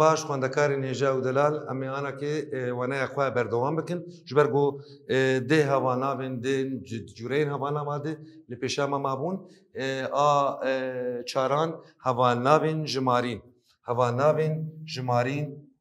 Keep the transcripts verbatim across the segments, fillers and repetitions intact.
Baş, xwendekarên hêja û delal, em ê anakê, e, waneya xwe berdewam bikin. Ji ber ku, e, dê hevalnavên, dê c-, cûreyên hevalnava dê li pêşa me mabûn, e, a, e, çaran hevalnavên jimarîn. Hevalnavên jimarîn.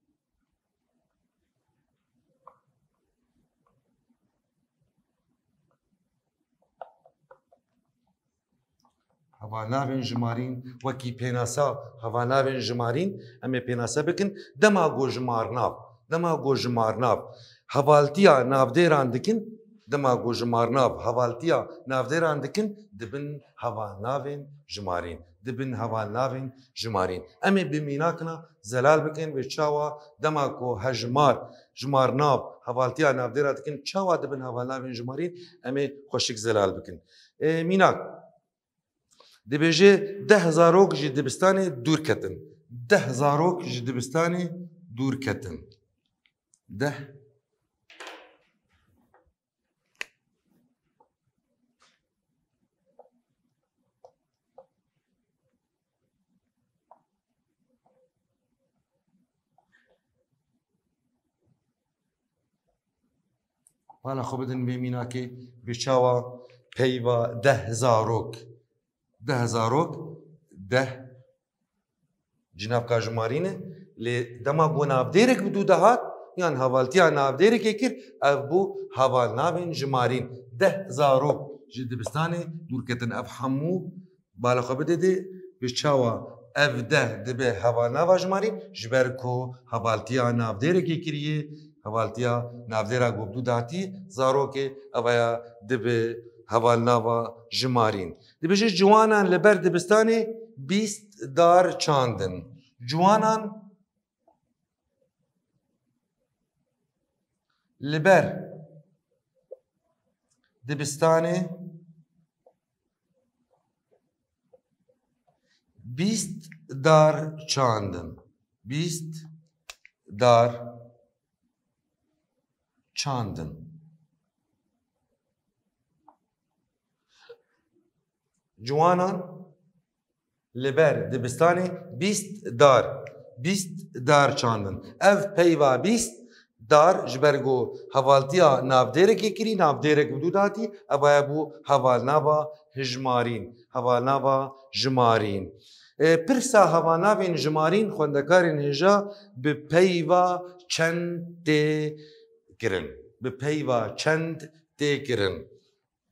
Hevalnavên jimarîn, wekî pênasa hevalnavên jimarîn, em ê pênase bikin. Dema ku jimarnav, dema ku jimarnav hevaltiya navdêran dikin, dema ku jimarnav hevaltiya navdêran dikin, dibin hevalnavên jimarîn. Dibin hevalnavên jimarîn. Em ê bi mînakina zelal bikin, vê çawa dema ku hejmar, jimarnav, hevaltiya navdêra dikin, çawa dibin hevalnavên jimarîn, em ê xweşik zelal bikin. Ê, mînak, dibêje, deh zarok ji dibistanê dûr ketin. Deh zarok ji dibistanê dûr ketin. Deh. Bala xwe bidin vê mînakê, vê çawa peyva deh zarok. Deh zarok, deh cinavka jimarî ne. Lê dema ku navdêrek bi dû de hat, yan hevaltiya navdêrekê kir, ev bû hevalnavên jimarîn. Deh zarok ji dibistanê dûr ketin. Ev hemû bala xwe bidê dê, bi çawa ev deh dibe hevalnava jimarîn, ji ber ku hevaltiya navdêrekê kiriye, hevaltiya navdêra ku bi dû de hatî zarokê, ev aya dibe hevalnava jimarîn. Dibêje, ciwanan li ber dibistanê bîst dar çandin. Ciwanan li ber dibistanê bîst dar çandin. Bîst dar çandin. Ciwanan li ber dibistanê bîst dar, bîst dar çandin. Ev peyva bîst dar ji ber ku hevaltiya navdêrekê kirî, navdêrek bi dû de hatî, ev aya bû hevalnava hijmarîn, hevalnava jimarîn. E, pirsa hevalnavên jimarîn xwendekarên hêja bi peyva çend tê kirin? Bi peyva çend tê kirin?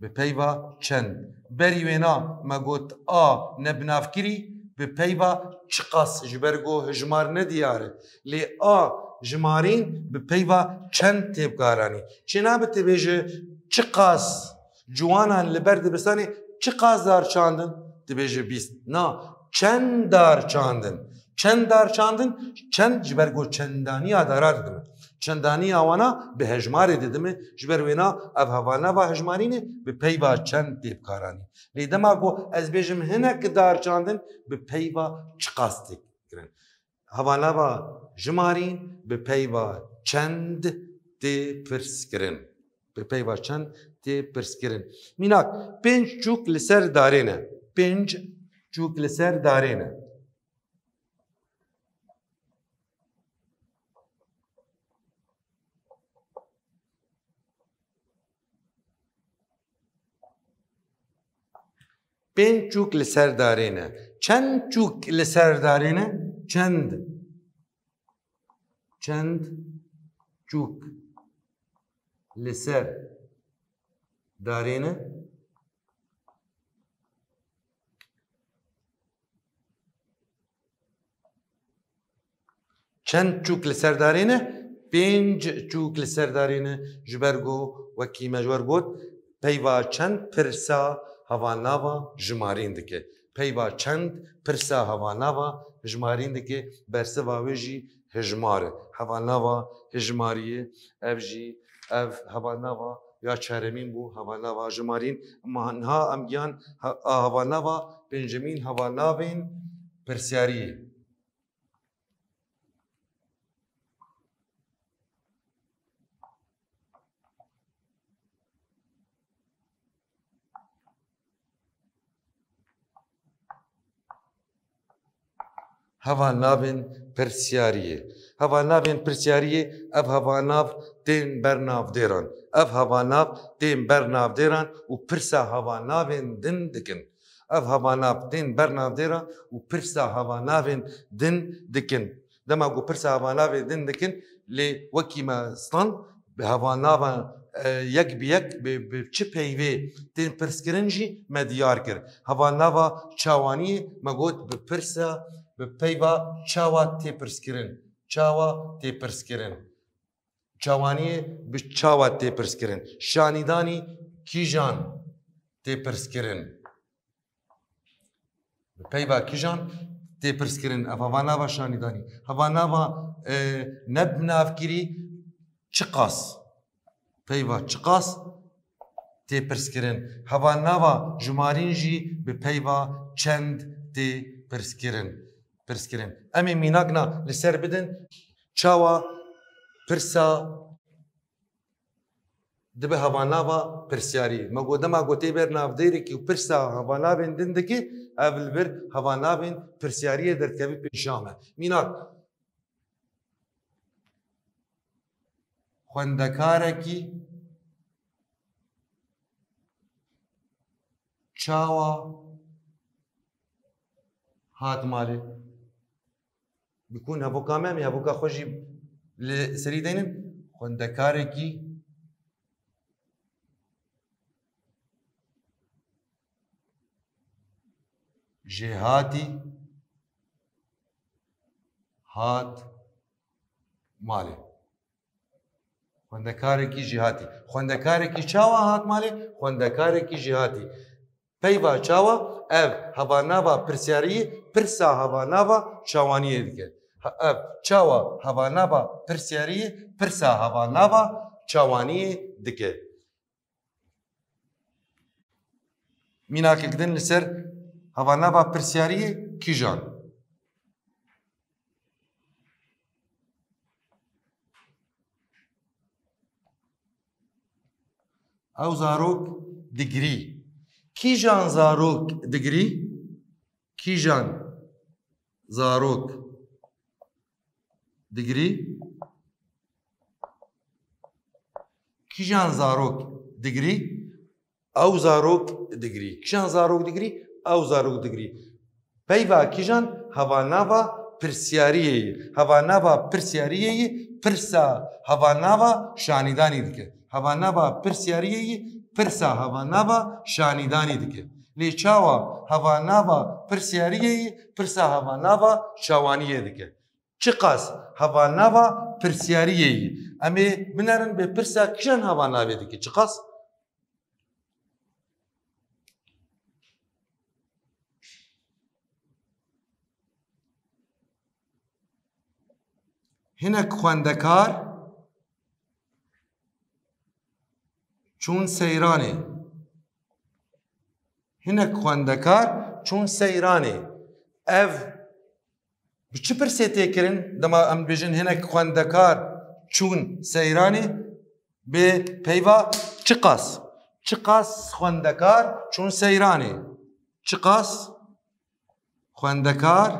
Bi peyva çend? Berî wêna me got a ne binavkirî, bi peyva çiqas, ji ber ku hijmar ne diyar e. Lê a jimarîn bi peyva çend tê bikaranî. Çênabe tu bêje çiqas ciwanan li ber dibistanê çiqas dar çandin? Tu bêje bîst. Na, çend dar çandin? Çend dar çandin? Çend ji ber ku çendaniya dara didime. Çendaniya wana bi hejmarê didime. Ji ber wêna ev hevalnava hejmarînê bi peyva çend tê bikaranî. Lê dema ku ez bêjim hinek dar çandin, bi peyva çiqas tê kirin? Hevalnava jimarîn bi peyva çend tê pirs kirin? Bi peyva çend tê pirs kirin? Mînak, pênc çûk li ser darê ne. Pênc çûk li ser darê ne. Pênc çûk li ser darê ne. Çend çûk li ser darê ne? Çend? Çend çûk li ser darê ne? Çend çûk li ser darê ne? Pênc çûk li ser darê ne. Ji ber ku wekî me ji we got, peyva çend pirsa hevalnava jimarîn dike. Peyva çend pirsa hevalnava jimarîn dike. Bersiva wê jî hijmar e. Hevalnava hijmariyê, ev jî, ev hevalnava ya çaremîn bû, hevalnava jimarîn. Ma niha em gihan he-, a hevalnava pêncemîn hevalnavên pirsyariyê. Hevanavên pirsiyariyê. Hevanavên pirsiyariyê, ev hevanav tên ber navdêran. Ev hevanav tên ber navdêran û pirsa hevanavên din dikin. Ev hevanav tên ber navdêran û pirsa hevanavên din dikin. Dema ku pirsa hevanavê din dikin, lê wekî me stand, bi hevanava, e, yek bi yek, bi, bi çi peyvê tên pirskirin jî me diyar kir. Hevanava çawaniyê me got bi pirsa, bi peyva çawa tê pirskirin. Çawa tê pirskirin. Çawaniyê bi çawa tê pirskirin. Şanîdanî kîjan tê pirskirin. Bi peyva kîjan tê pirskirin. Ev hevanava şanîdanî. Hevanava, e, nebinavkirî çiqas. Peyva çiqas tê pirskirin. Hevanava jimarîn jî bi peyva çend tê pirskirin. Pirskirin. Em ê mînakna li ser bidin. Çawa pirsa dibe hevanava pirsiyarî. Me got dema ku tê ber navdêrekî û pirsa hevanavên din dike, ev li vir hevanavên pirsiyariyê derdikeve pêşiya me. Mînak, xwendekarekî çawa hat malê? Bikûn hevoka me, em ê hevoka xwe jî li serî deynin. Xwendekarekî jêhatî hat malê. Xwendekarekî jêhatî. Xwendekarekî çawa hat malê? Xwendekarekî jêhatî. Peyva çawa? Ev hevanava pirsiyariyê, pirsa hevanava çawaniyê dike. Ha, ev çawa hevanava pirsiyariyê, pirsa hevanava çawaniyê dike. Mînakek din li ser hevanava pirsiyariyê kîjan. Ew zarok digirî. Kîjan zarok digirî? Kîjan zarok digirî? Kîjan zarok digirî? Ew zarok digirî. Kîjan zarok digirî? Ew zarok digirî. Peyva kîjan? Hevanava pirsiyariyê ye. Hevanava pirsiyariyê ye, pirsa hevanava şanîdanî dike. Hevanava pirsiyariyê ye, pirsa hevanava şanîdanî dike. Lê çawa hevanava pirsiyariyê ye, pirsa hevanava çawaniyê dike? Çiqas hevanava pirsiyariyê ye. Em ê binerin bê pirsa kîjan hevanavê dike. Çiqas? Hinek xwendekar çûn seyranê. Hinek xwendekar çûn seyranê. Ev bi çi pirsê tê kirin? Dema em dibêjin hinek xwendekar çûn seyranê, bi peyva çiqas? Çiqas xwendekar çûn seyranê? Çiqas xwendekar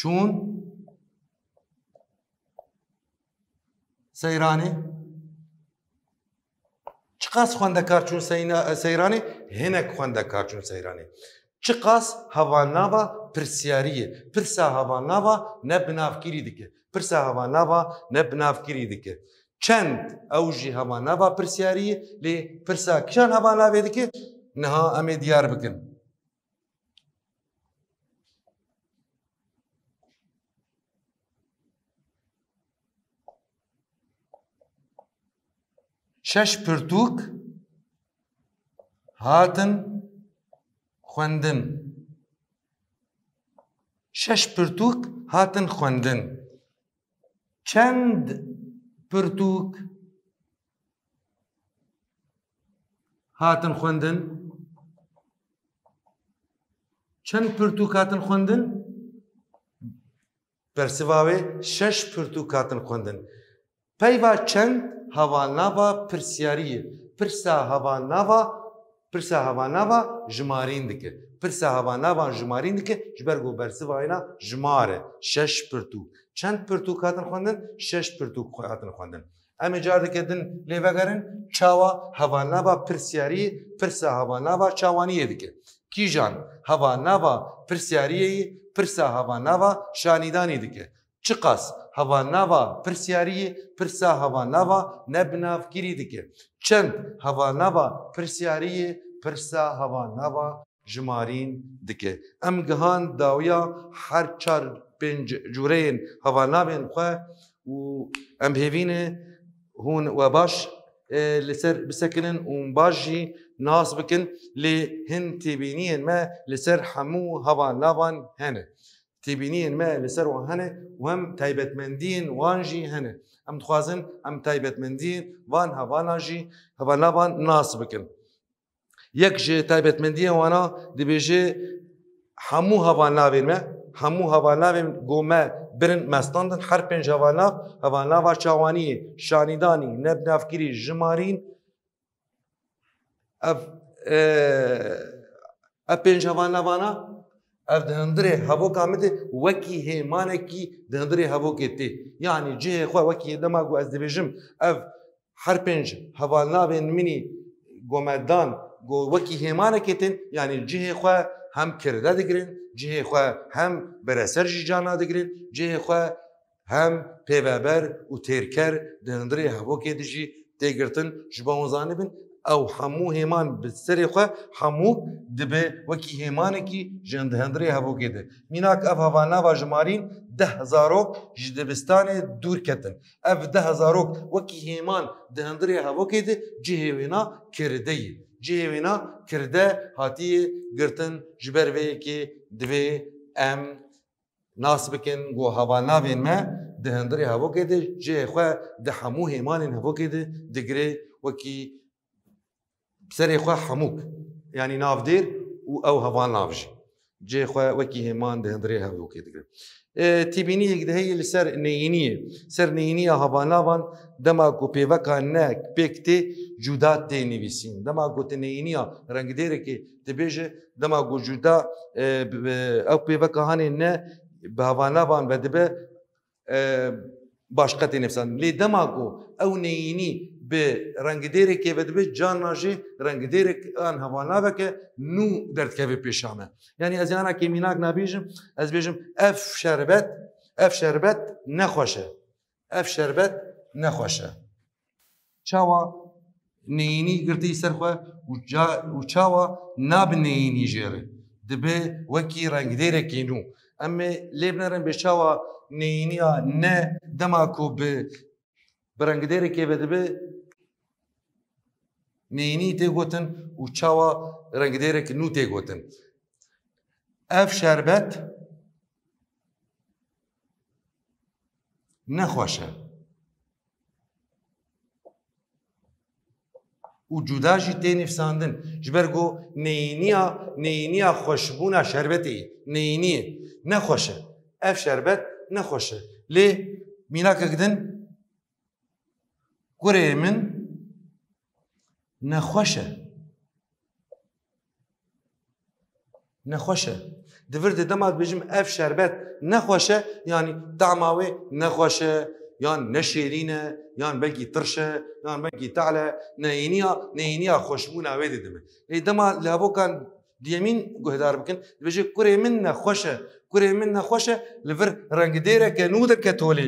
çûn seyranê? Çiqas xwendekar çûn seyna-, seyranê? Hinek xwendekar çûn seyranê. Çiqas hevanava pirsiyariyê, pirsa hevanava nebinavkirî dike. Pirsa hevanava nebinavkirî dike. Çend, ew jî hevanava pirsiyariyê, lê pirsa kîjan hevanavê dike? Niha em ê diyar bikin. Şeş pirtûk hatin xwendin. Şeş pirtûk hatin xwendin. Çend pirtûk hatin xwendin? Çend pirtûk hatin xwendin? Bersiva wê şeş pirtûk hatin xwendin. Peyva çend hevanava pirsiyariyê, pirsa hevanava, pirsa hevanava jimarîn dike. Pirsa hevalnavan jimarîn dike, ji ber ku bersiva wêna jimar e. Şeş pirtûk. Çend pirtûk hatin xwendin? Şeş pirtûk xwe hatin xwendin. Em ê cardike din lê vegerin, çawa hevalnava pirsiyariyê pirsa hevalnava çawaniyê dike? Kîjan hevalnava pirsiyariyê yî pirsa hevalnava şanîdanî dike? Çiqas hevalnava pirsiyariyê pirsa hevalnava nebinavkirî dike? Çend hevalnava pirsiyariyê pirsa hevalnava jimarîn dike? Em gihan dawiya her çar pênc cûreyên hevalnavên xwe û em hêvî ne hûn we baş, e, li ser bisekinin û baş jî nas bikin, lê hin têbîniyên me li ser hemû hevalnavan hene. Têbîniyên me li ser wan hene û hem taybetmendiyên wan jî hene. Em dixwazin em taybetmendiyên van hevalan jî, hevalnavan nas bikin. Yek ji taybetmendiyên wana dibêje, hemû hevalnavên me, hemû hevalnavên ku me birin, me standin, her pênc hevalnav, hevalnava çawaniyê, şanîdanî, nebnavkirî, jimarîn, ev, e, ev pênc hevalnavana, ev di hundirê hevoka min de wekî hêmanekî di hundirê hevokê tê. Yanî cihê xwe wekî dema ku ez dibêjim, ev her pênc hevalnavên min î ku me dan, ku wekî hêmanekê tên, yanî cihê xwe hem kirde digirin, cihê xwe hem bereser jî carna digirin, cihê xwe hem pêveber û têrker di hundirê hevokê de jî tê girtin. Ji bo hûn zanibin, ew hemû hêman bi serê xwe hemû dibe wekî hêmanekî ji di hundirê hevokê de. Mînak ev hevalnava jimarîn deh zarok ji dibistanê dûr ketin. Ev deh zarok wekî hêman di hundirê hevokê de cihê wêna kirde ye. Cihê wêna kirde hatiye girtin, ji ber vê yekê divê em nas bikin ku hevalnavên me di hundirê hevokê de cihê xwe di hemû hêmanên hevokê de digire wekî serê xwe hemûk, yanî navdêr û ew hevalnav jî cihê xwe wekî hêman di hundirê hevokê digire. E, têbîniyek de heye li ser neyîniyê. Ser neyîniya hevalnavan dema ku pêveka ne pêk tê cuda tê nivîsîn. Dema ku tu neyîniya rengdêrekê dibêje, dema ku cuda, e, bi, bi, ew pêveka hanê ne bi hevalnavan ve dibe, e, başqe tê nivîsandin. Lê dema ku ew neyînî bi rengdêrekê ve dibe, carna jî rengdêrek an hevalnaveke nû derdikeve pêşa me. Yanî ez yana kê mînak nabêjim, ez bêjim ev şerbet, ev şerbet nexweş e. Ev şerbet nexweş e. Çawa neyînî girtî ser xwe û ca-, û çawa na bi neyînî jê re dibe wekî rengdêrekî nû. Em ê lê binerin bê çawa neyîniya ne dema ku bi, bi rengdêrekê ve dibe, neyînî tê gotin û çawa rengdêrek nû tê gotin. Ev şerbet nexweş e. Û cuda jî tê nivîsandin. Ji ber ku neyîniya, neyîniya xweşbûna şerbetê ye. Neyîniyê nexweş e. Ev şerbet nexweş e. Lê mînakek din, kurê min nexweş e. Nexweş e. Di vir de dema dibêjim ev şerbet nexweş e, yanî tama wê nexweş e, yan ne şêrîn e, yan belkî tirş e, yan belkî tehl e. Neyîniya, neyîniya xweşbûna wê didime. Lê dema li hevokan diyemîn guhdar bikin, dibêje kurê min nexweş e, kurê min nexweş e, li vir rengdêreke nû derket holê.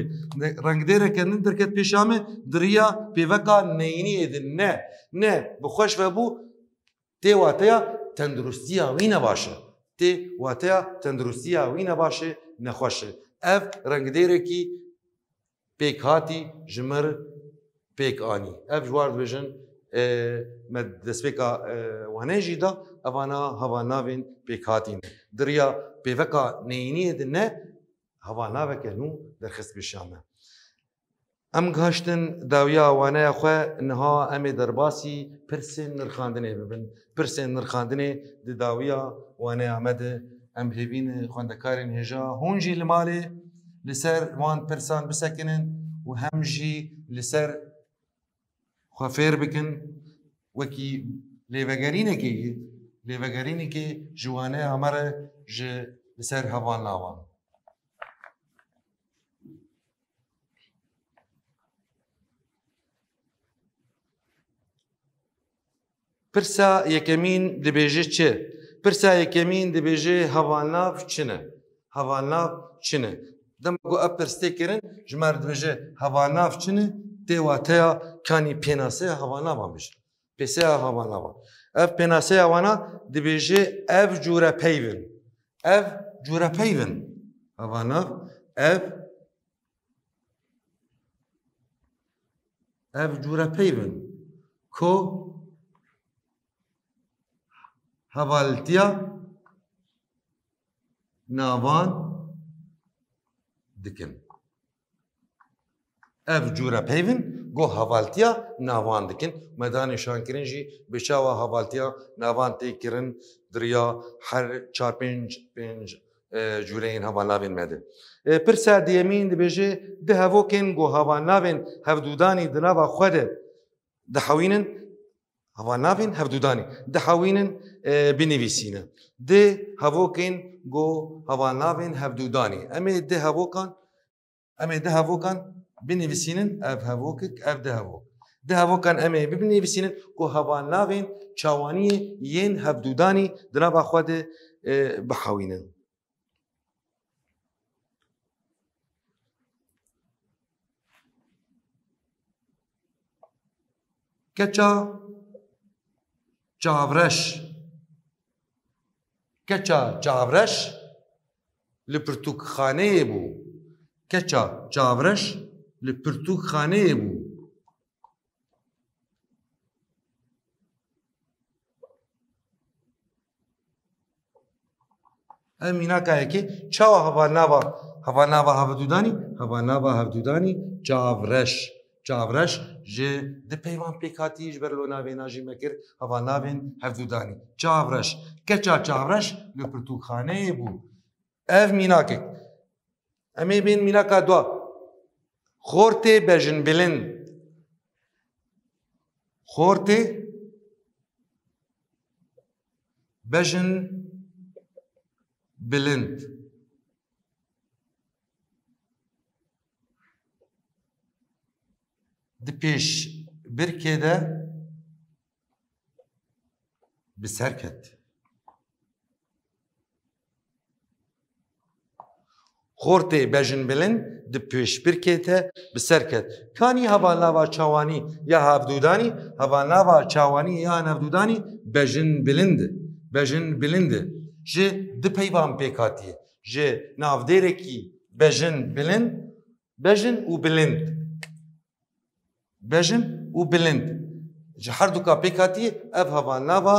Rengdêreke nû derket pêşa me, di riya pêveka neyîniyê de ne, ne bi xweş ve bû, tê wateya tenduristiya wî ne baş e. Tê wateya tenduristiya wî ne baş e, nexweş e. Ev rengdêrekî pêkhatî ji mir pêk anî. Ev ji war dibêjin, e, me destpêka, e, wane jî da, evana hevalnavên pêkhatî ne. Di riya pêveka neyîniyê de ne, hevalnaveke nû derxist pêşiya me. Em gihiştin dawiya waneya xwe, niha em ê derbasî pirsên nirxandinê bibin. Pirsên nirxandinê di dawiya waneya me de em hêvî ne xwendekarên hêja hûn jî li malê li ser van pirsan bisekinin û hem jî li ser xwe fêr bikin, wekî lêvegerînekê yî Lêvegerînekê ji wane amere ji li ser hevalnavan. Pirsa yekemîn dibêje çi? Pirsa yekemîn dibêje hevalnav çi ne? Hevalnav çi ne? Dema ku ev pirs tê kirin, ji me re dibêje hevalnav çi ne? Tê wateya kanî pênaseya hevalnavan bêje. Pêseya hevalnavan. Ev pênaseya wana dibêje ev cûre peyv in. Ev cûre peyv in. Hevalnav, ev, ev cûre peyv in. Ku hevaltiya navan dikin. Ev cûre peyv in ku hevaltiya navan dikin. Me da nîşankirin jî bi çawa hevaltiya navan tê kirin di riya her çar pênc, pênc, e, cûreyên hevalnavên me de. E, pirsa diyemîn dibêje, di hevokên ku hevalnavên hevdûdanî di nava xwe de dihewînin, hevalnavên hevdûdanî dihewînin, e, binivîsîne. Di hevokên ku hevalnavên hevdûdanî. Em ê di hevokan, em ê di hevokan binivîsînin, ev hevokik, ev di hevok. Di hevokan em ê binivîsînin ku hevalnavên çawaniyê yên hevdûdanî di nava xwe de, e, bihewînin. Keça çavreş. Keça çavreş li pirtûkxaneyê bû. Keça çavreş li pirtûkxaneyê bû. Ev mînaka yekê çawa hevalnava, hevalnava hevdûdanî, hevalnava hevdûdanî çavreş. Çavreş ji di peyvan pêk hatî, ji ber lo navêna jî me kir hevalnavên hevdûdanî. Çavreş. Keça çavreş li pirtûkxaneyê bû. Ev mînakek. Em ê bên mînaka dua. Xortê bejinbilind. Xortê bejinbilind. Di pêşbirkê de bi ser ket. Xortê bejinbilind di pêşbirkê de bi ser ket. Kanî hevalnava çawanî ya hevdûdanî, hevalnava çawanî ya hevdûdanî bejinbilind e. Bejinbilind e. Ji di peyvan pêk hatiye. Ji navdêrekî bejinbilind, bejin û bilind. Bejin û bilind. Ji herduka pêk hatiye ev hevalnava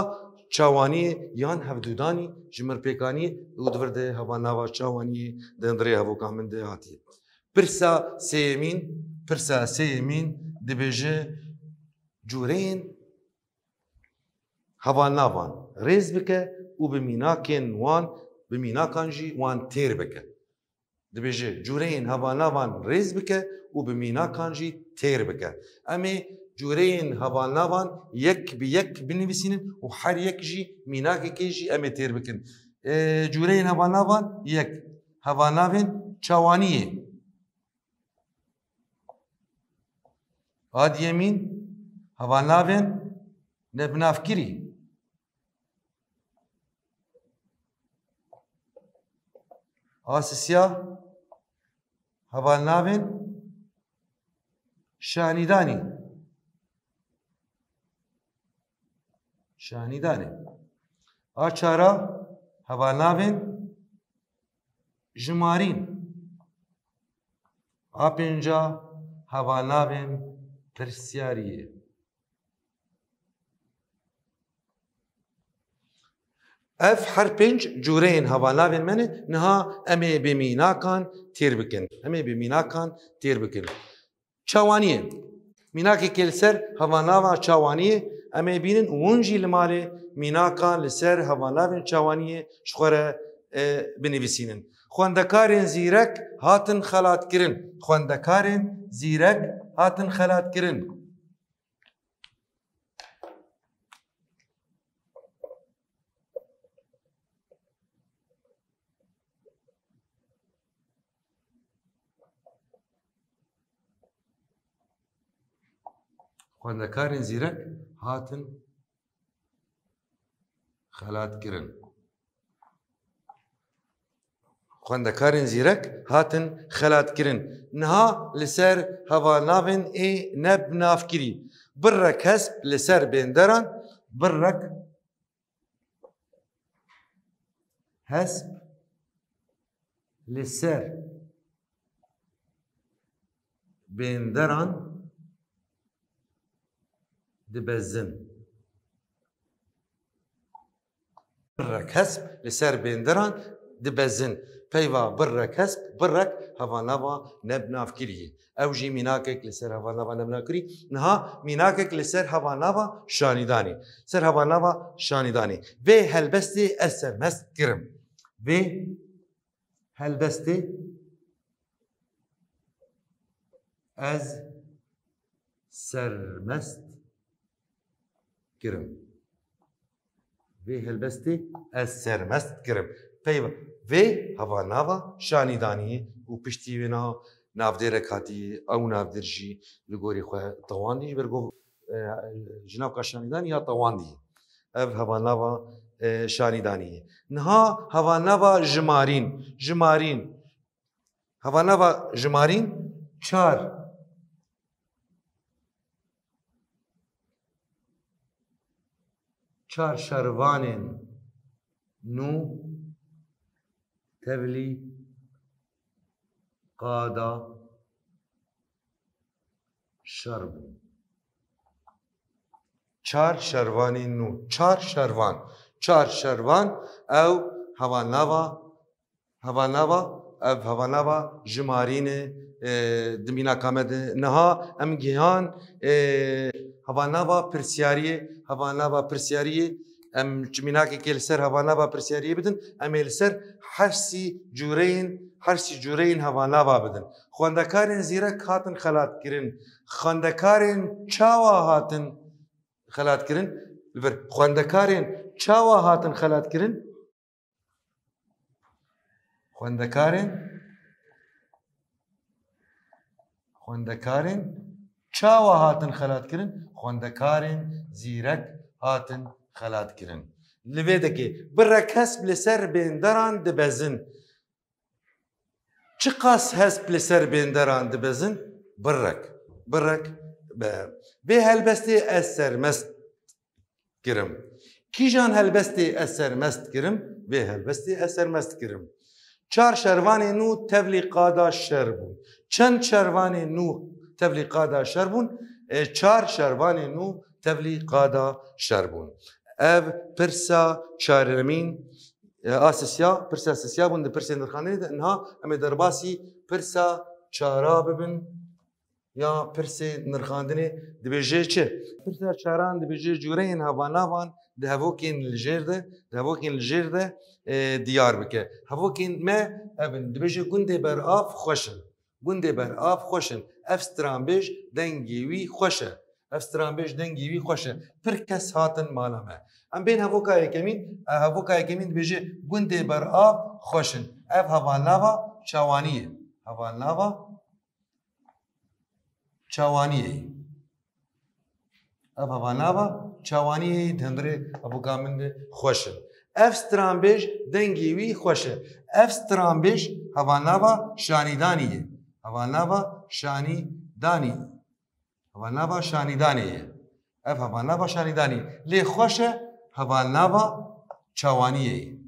çawaniyê yan hevdûdanî ji mir pêk anî û di vir de hevalnava çawaniyê di hundirê hevoka min de hatiye. Pirsa sêyemîn, pirsa sêyemîn dibêje cûreyên hevalnavan rêz bike û bi mînakên wan, bi mînakan jî wan têr bike. Dibêje, cûreyên hevalnavan rêz bike û bi mînakan jî têr bike. Em ê cûreyên hevalnavan yek bi yek binivîsînin û her yek jî mînakekê jî em ê têr bikin. Ê, cûreyên hevalnavan yek. Hevalnavên çawaniyê. A diyemîn, hevalnavên nebinavkirî. A sisiya, hevalnavên şanîdanî. Şanîdanê. A çara, hevalnavên jimarîn. A pênca, hevalnavên pirsyariyê. Ev her pênc cûreyên hevalnavên me ne, niha em ê bi mînakan têr bikin. Em ê bi mînakan têr bikin. Çawaniyê. Mînakekê li ser hevalnava çawaniyê em ê bînin û hûn jî li malê mînakan li ser hevalnavên çawaniyê ji xwe re, e, binivîsînin. Xwendekarên zîrek hatin xelatkirin. Xwendekarên zîrek hatin xelatkirin. Xwendekarên zîrek hatin xelatkirin. Xwendekarên zîrek hatin xelatkirin. Niha li ser hevalnavên ê nebnavkirî. Birrek hesp li ser bênderan, birrek hesp li ser bênderan dibezin. Birrek hesp li ser bênderan dibezin. Peyva birrek hesp, birrek hevalnava nebnavkirî ye. Ew jî mînakek li ser hevalnava nebnavkirî. Niha mînakek li ser hevalnava şanîdanê. Ser hevalnava şanîdanê. Vê helbestê ez sermest kirim. Vê helbestê ez sermest kirim. Vê helbestê ez sermest kirim. Peyva vê hevalnava şanîdaniyê û piştî wê niha navdêrek hatiye, ew navdêr jî li gorî xwe tewandî ji ber ku, e, ji nav ka şanîdanî ya tewandî. Ev hevalnava, e, şanîdaniyê. Niha hevalnava jimarîn. Jimarîn. Hevalnava jimarîn çar. Çar şervanên nû tevlî qada şer bûn. Çar şervanên nû. Çar şervan. Çar şervan ew hevalnava, hevalnava, ev hevalnava jimarîn e, e, di mînaka me de niha em gihan, e, hevalnava pirsiyariyê, hevalnava pirsiyariyê, em çi mînakekê li ser hevalnava pirsiyariyê bidin, em ê li ser her sî cûreyên, her sî cûreyên hevalnava bidin. Xwendekarên zîrek hatin xelatkirin. Xwendekarên çawa hatin xelatkirin? Li vir xwendekarên çawa hatin xelatkirin? Xwendekarên, xwendekarên çawa hatin xelatkirin? Xwendekarên zîrek hatin xelatkirin. Li vê dekê birrek hesp li ser bênderan dibezin. Çiqas hesp li ser bênderan dibezin? Birrek. Birrek be. Vê helbestê ez sermest kirim. Kîjan helbestê ez sermest kirim? Vê helbestê ez sermest kirim. Çar şervanê nû tevlî qada şer bûn. Çend şervanê nû tevlî qada şer bûn? E, çar şervanê nû tevlî qada şer bûn. Ev pirsa çaremîn, e, a sisiya, pirsa sisiya bûn di pirsên nirxandinê de. Niha em ê derbasî pirsa çara bibin. Ya pirsê nirxandinê dibêje çi? Pirsa çaran dibêje cûreyên havanavan di hevokên li jêr de, di hevokên li jêr de, e, diyar bike. Hevokên me ev in, dibêje gundê berav xweş in. Gundê berav xweş in. Ev stranbêj dengê wî xweş e. Ev stranbêj dengê wî xweş e. Pir kes hatin mala me. Em bên hevoka yekemîn, e, hevoka yekemîn dibêje gundê berav xweş in. Ev hevalnava çawanî ye. Hevalnava çawaniyê. Ev hevalnava çawaniyê di hundirê hevoka min de xweş in. Ev stranbêj dengê wî xweş e. Ev stranbêj hevalnava şanîdanî ye. Hevalnava şanîdanî. Hevalnava şanîdanê ye. Ev hevalnava şanîdanî. Lê xweş e hevalnava çawaniyê ye.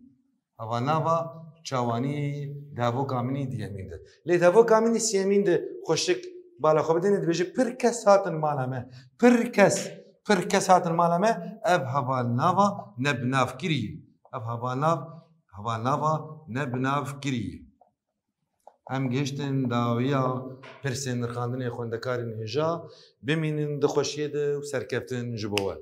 Hevalnava çawaniyê ye di hevoka min î diyemîn de. Lê di hevoka min î siyemîn de xweşik bala xwe bidinê dibêje pir kes hatin mala me. Pir kes, pir kes hatin mala me. Ev hevalnava nebinavkirî ye. Ev hevalnav, hevalnava nebinavkirî ye. Em gihiştin dawiya pirsên nirxandinê xwendekarên hêja. Bimînin di xweşiyê de û serkeftin ji bo we.